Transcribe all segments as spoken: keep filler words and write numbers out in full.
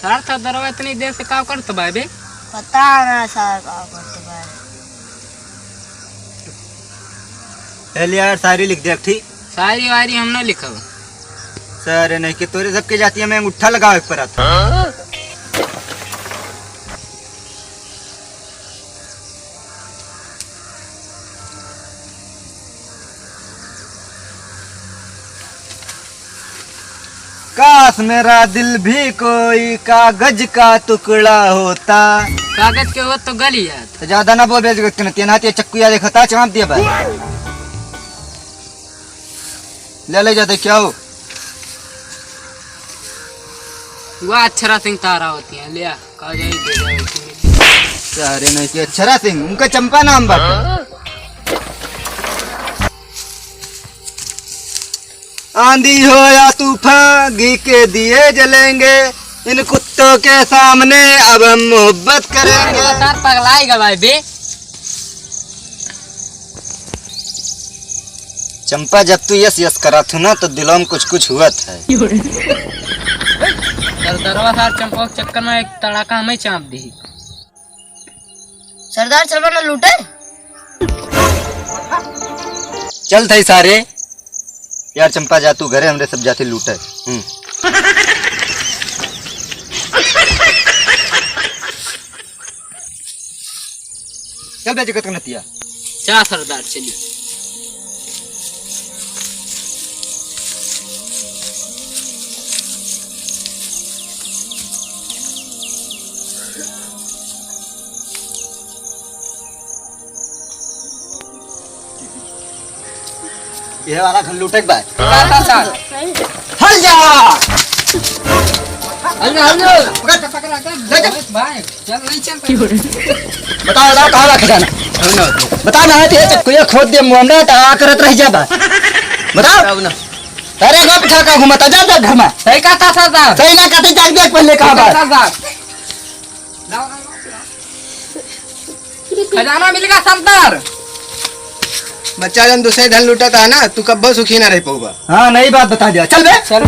यार, सरदारवा इतनी देर से का करत बा बे? पता ना सर का करत बा। ए ले यार, शायरी लिख दे एक ठी। शायरी वायरी हम ना लिखब। सर, नहीं कि तोरे सबके जातिया में अंगूठा लगावे के पड़त। काश मेरा दिल भी कोई कागज का टुकड़ा होता। कागज के होत तो गल ही जात। तो ज्यादा ना बोल, बेइज्जत करना, तेना ते चक्कू या देखता, चाप दिया बा। ले, ले जाते क्या हो? वाह, अक्षरा सिंह तारा होती है, ले आ, कहा जाए, दे जाए, उसी में। अरे नहीं कि अक्षरा सिंह, उनका चंपा नाम बाटे। आंधी हो या तूफान, घी के दिए जलेंगे, इन कुत्तों के सामने अब हम मोहब्बत करेंगे। सर पगलाई गवाए बे। चंपा, जब तू यस यस करत हो ना, तो दिलों में कुछ कुछ हुआ था। सरदारवा साहब, चंपा के चक्कर में एक तड़ाका हमें चाप दी। सरदार, चलबा ना लूटे। चल थे सारे। यार चंपा, जा तू घरे, हमरे सब जाते लूटे। हम्म। चल बे जगत के नतिया। जा सरदार, चली। ये वाला खन लूटे के बा। का, का, का? हल जा। हल जा, हल जा। पकड़, पकड़, पकड़। ले जा। भाई, चल, नहीं चल पाएगा। बताओ, बताओ, कहाँ रख जाना? बताओ ना, ये चक्कू ये खोद दे मुँह में, तो आ करत रह जा बा। बताओ। बताओ ना। अरे, बाप उठा का घुमाता, जा, जा घर में। सही कहा था सरदार। सही ना कहते, जा देख पहले कहाँ बा। सरदार। खजाना मिल गया सरदार। बच्चा जन दूसरे धन लूटत है ना, तू कब्बो सुखी ना रह पउबा। हाँ, नई बात बता दिया। चल बे। चल।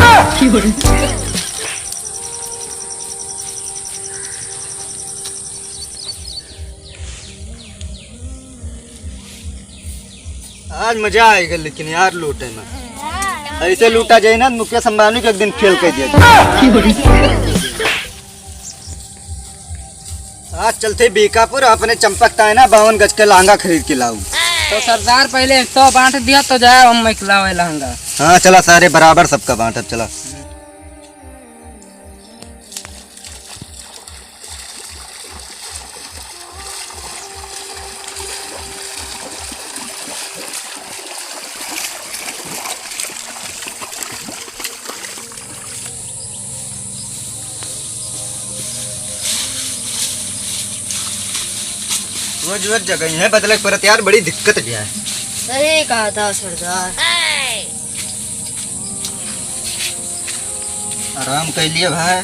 आज मजा आएगा लेकिन यार लूटे में। ऐसे लूटा जाए ना, मुकेश अंबानी को एक दिन फेल कर दिया। आज चलते बीकापुर, अपने चंपक ताए ना बावन गज के लहंगा खरीद के लाऊ। तो सरदार पहले एक सौ बांट दिया तो जाए हम एक लावे लहंगा। हाँ चला सारे बराबर सबका बांट, अब चला। रोज रोज जगह है बदले के परत यार, बड़ी दिक्कत भी है। सही कहा था सरदार। आराम कर लिए भाई।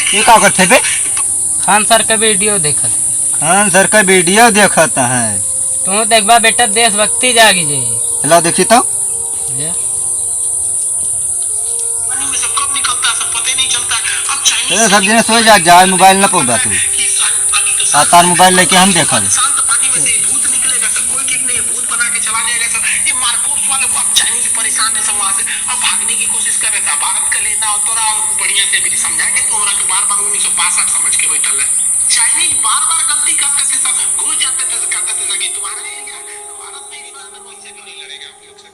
ये का करते बे? खान सर का वीडियो देखत। खान सर का वीडियो देखत है। तू देखबा बेटा, देशभक्ति जागी जाई। ला देखी तो। ले। पानी में से कब निकलता है, सब पता ही नहीं चलता। अब चाइनीज ए, सब जने सोए जा, जा, मोबाइल ना पउबा तू। आ, तार मोबाइल लेके हम देखब। शांत पानी में से भूत निकलेगा, सब कोई ठीक नहीं है, भूत बना के चला जाएगा सब। ये मार्कोस वाले को अब चाइनीज परेशान है सब वहाँ से, अब भागने की कोशिश कर रहे थे। भारत का लेना और तोरा बढ़िया से अभी समझाएंगे, तो हो रहा कि बार बार उन्नीस सौ बासठ समझ के बैठल है। चाइनीज बार बार गलती करते थे सब, घुस जाते थे, करते थे सब। ये तुम्हारा एरिया है, भारत में इस बार वैसे भी नहीं लड़ेगा आप लोग से।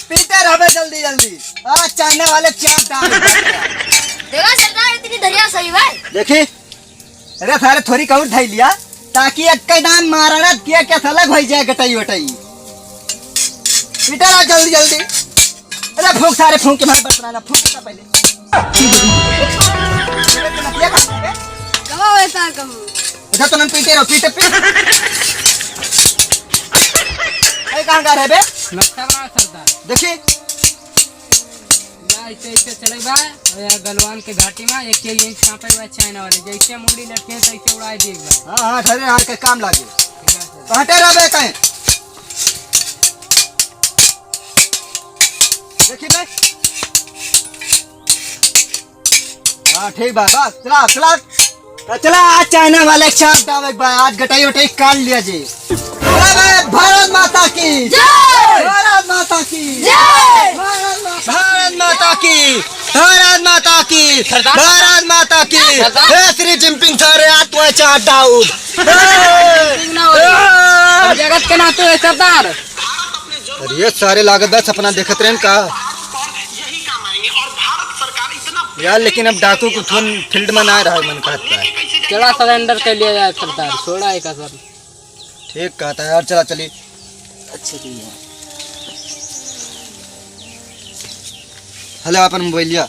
पीटे रहबे जल्दी जल्दी। आ, चाइना वाले चाप डाल। देखा सरदार, इतनी दरिया सही भाई। देखी, अरे सारे थोड़ी कौर धई लिया, ताकि एक के दाम मारा ना, किया क्या अलग होई जाए गटई वटई। पीटे रहा जल्दी जल्दी। अरे फूंक सारे, फूंक के मार बस रहा ना, फूंक के पहले। कहो ऐसा कहो। अच्छा, तो हम पीटे रहो, पीटे, पीटे। अरे, कहाँ गा रहे बे? नक्शा बना सरदार। देखी। ऐसे, ऐसे चले बा, ए, गलवान के घाटी में एक एक इंच कांपे बा चाइना वाले, जैसे मुड़ी लटके तैसे उड़ाई दिए बा। हाँ, हाँ, ठहरे, हाँ, के काम लागे। ठीक है, सर। हटे रह बे कहीं। देखी बे। हाँ, ठीक बा, बस, चला, चला। तो चला, आज चाइना वाले के साथ दावे के बा, आज गटाई वटाई काट लिया जी। अरे, भारत माता की जय! भारत माता की जय! भारत माता भारत माता की, भारत माता की, सरदार। भारत माता की। सरदार। हे श्री जिनपिंग सारे, आज तो चाट डाउन। जिनपिंग ना हो। हम जगत के नातू है सरदार। अरे ये सारे लागत बा सपना देखत रहन का? यार, लेकिन अब डाकू को थोन फील्ड में ना रहा मन कहत बा। चला सरेंडर कर लिया जाए सरदार, छोड़ा है का सर। ठीक कहता है यार, चला चली। अच्छे की है। हेलो, अपन मोबाइलिया।